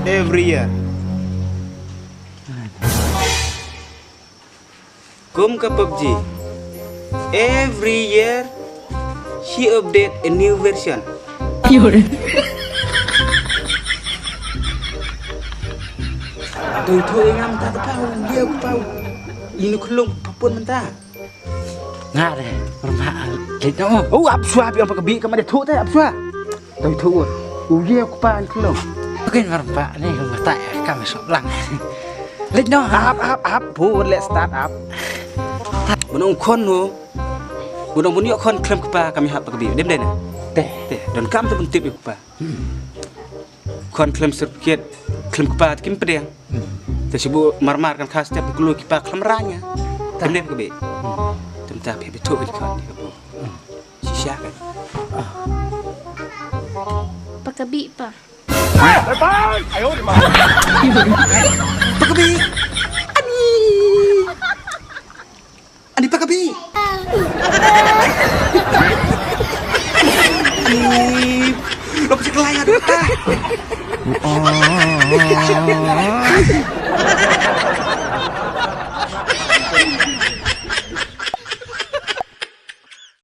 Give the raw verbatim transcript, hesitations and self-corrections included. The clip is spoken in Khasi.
Every year. Kum ka PUBG. Every year she update a new version. Doi tho ngam ta ta pau dia ku pau. Inu khlung papun menta. Nga re, merma leit noh. Oh, ap sua ap yang pakabi ka ma de thu te ap sua. Tang thu. U ye ku pan klong. Kin merma ni ka mata ka ma sok lang. Leit noh. Ap ap ap bu le start up. Bunong khon no. Bunong bun yok khon klem kpa kami hap pakabi. Dem dena. Te te don kam te bun tip yok kpa. Khon khlem serpiet, khlem kpa te kim pdiang. Te sibu marmar kan khas te pukulu kipa khlem ranya. Tem dep kebe. Tem ta phe betu kan khon ni kabu. Shisha kan. Pakabi pa. Pakabi. Ani. Ani pakabi. Ani. Lo kasi kelai ada ta.